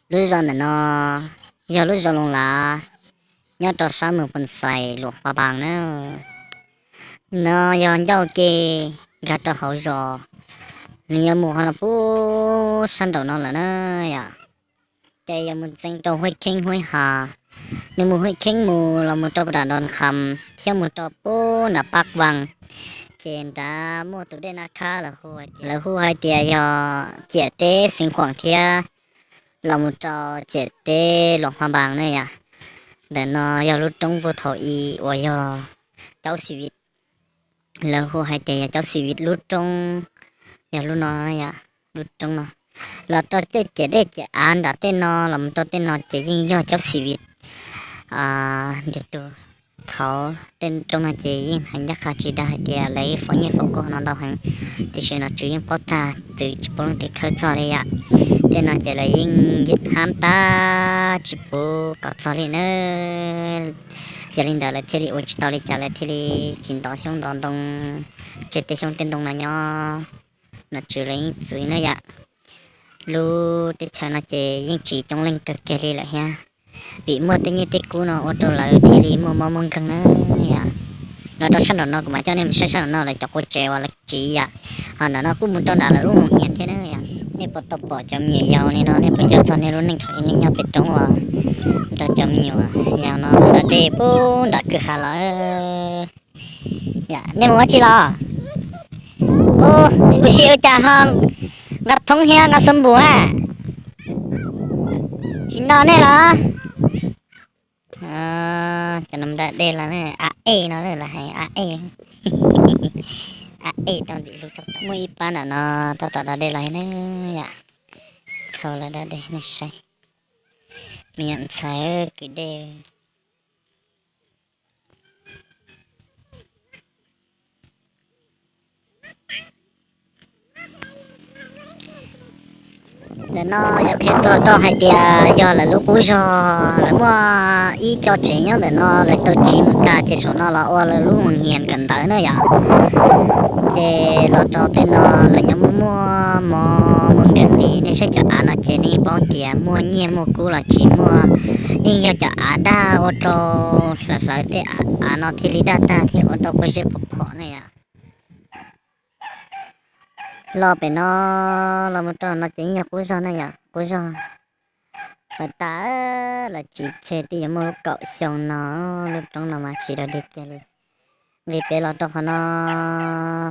Lub zos ntawm no yog lub zos Loos Lav, nyob rau sab Moos Phoo Xais, Luam Pha Npaas na. No yog ncauj ke nkag rau hauv zos, nws yuav mus ho los puag sab nraum no lawm na yom. Ces yuav mus txeev rau Huaj Kheeb Huaj Has, nws mus Huaj Kheeb mus los mus rau puag nram Nroos Kham thiab mus rau puag nram Paj Vaas, ces nrad muaj tus dej Naj Khab, lawv hu hais tias yog ciam teb Xeev Khuam thiab los mus rau ciam teb Luam Pha Npaas na yom. Ntawm no yog lub roob puag thaum ub uas yog Caub Xi Vim, lawv hu hais tias yog Caub Xi Vim lub roob, yog lub no, lub roob no. Los rau tej ciam dej ciam av nram tej no los mus rau tej no ces yeej yog Caub Xi Vim ntiag tug. Thaum tej roob no ces yeej hais ncaj qha tsis dag hais tias lawv faus nyiaj faus kub no ntau heev, tiam sis nom tswv yeej paub tag, txwv tsis pub leej twg khawb txog li yom. Tej no ces lawv yeej yij hab tag tsis pub kom txog li na. Yog li ntawd lawv thiaj li ua tsis tau li cas, lawv thiaj li tsis ntov xyoob ntov ntoo, tseg tej xyoob tej ntoo no nyob. Nom tswv lawv yeej txwv na yom. Lub teb chaws no ces yeej tsis coob leej kawg kiag li lawm thiab, vim muaj tej nyiaj tej kub no ua rau lawv thiaj li muaj mob muaj nkeeg na yom. Los rau sab nraum no kuv mam coj nej mus saib sab nraum no lawv cov qua tsev uas lawv tsiv yom. Ho ntawm no kuj mus rau nram lawv lub hoos hias thiab na yom. Nej puas tau pom cov me nyuam yaus li no, nej puas nco txog nej lub neej thaum ub nej nyob pem roob uas nrog cov me nyuam yaus no da dej puag nram kwj ha los? Nej mus ua tsi los? Ua si ua cas ho nqa thoob thiab nqa xab npum a? Tsis noj nej los? Cov no da dej los a ej no lawv hais a ej. A ej tau ntxim hlub tshaj plaws. Muaj ib pab nram no tab tom da dej los na yom. Khau lawv da dej nej saib. Me nyuam ntxhais kwv dej. Ntawm no yog qhia txog rau hais tias yog lawv lub qub zog, lawv muaj ib co tsev nyob ntawm no, lawv tau tsiv mus tas ces saum no los ua lawv lub hoos hias kawm ntawv na yom. Ces los rau tej no lawv nyob muaj muaj mob muaj nkeeg li. Nej saib cov av no ces nej yeej paub tias muaj nyiaj muaj kub los tsis muaj, yeej yog cov av daj ua rau hlawv hlawv tej av no thiaj li daj tag thiab ua rau pob zeb phom phom na yom. Los pem no los mus rau no ces yeej yog qub zog na yom, qub zog. Lawv tas, lawv tsiv tseg twb yuav muaj lub kaum xyoo no, lub roob no mas tsis da dej kiag li. Nqis pem los rau qhov no,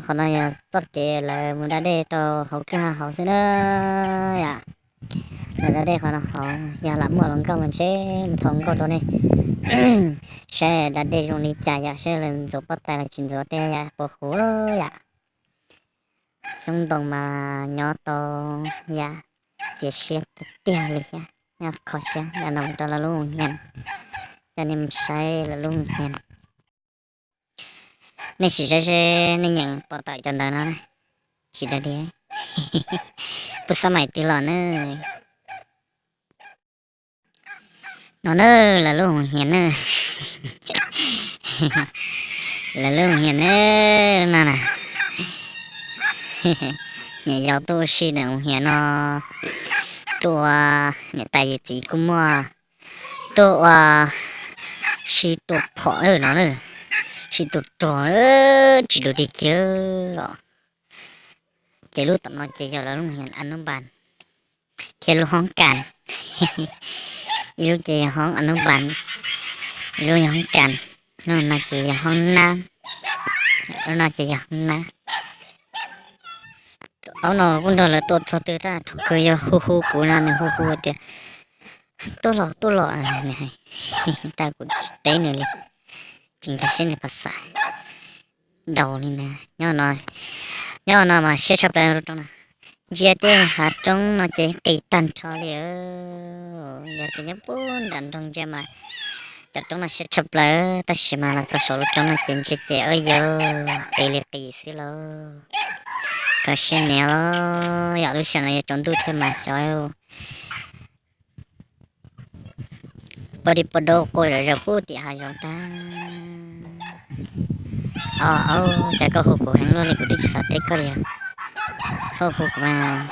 qhov no yog txoj kev lawv mus da dej rau hauv kwj ha hauv xwb na yom. Lawv da dej qhov no hauv, yog lam muaj hluas nkauj mas ntshe mus thau nkauj rau nej saib da dej zoo li cas yom, saib lawv ntxuav pob tais los tsis ntxuav tej yam puas huv yom. Xyoob ntoo mas nyob tau yam txias siab tiag tiag li thiab, nyob kho siab. Yam no mus rau lawv lub hoos hias, coj nej mus saib lawv lub hoos hias. Nej sim saib seb nej nyeem pom tawm cov ntawv no, sim raws li, puag xab maim twg los na. No na, lawv lub hoos hias na. Lawv lub hoos hias na, no na. Nyuam yaus tuaj ua si ntawm hoos hias no, tuaj ua, niam tais yawm txiv kuj muaj, tuaj ua si tua phom no na, si tua rog, tsis dua dig kiag os. Ces lub tom no ces yog lawv lub hoos hias a nub npas thiab lub hoob kas. Ib lub ces yog hoob a nub npas, ib lub yog hoob kas, lub no ces yog hoob nab, lub no ces yog hoob nab. Aub no kuj nrog lawv tua txog twg tab thaum kawg yog hu hu kuv no nws hu hu tias tuaj los tuaj los, tab kuv tsis teb nws li, tsis nkag siab nws pas xav daus li ntag. Nyob no mas siab tshaj plaws roob no, ntsia tej hav roob no ces qis tag nrho li. Yog tias nyob puag nram nroog ntsia mas cov roob no siab tshaj plaws, tab sis mas los txog saum lub roob no ces ntsia ces ua yog qis li qis xwb lauj. Kho siab niam los yog lub sij hawm no yuav tsaus ntuj thiab mas xyov pov di pov dau quas zom zaws puag tim hav zoov tag. Au, cas koj hu kuv heev luaj li, kuv twb tsis xav teb koj li. Txhob hu kuv mas.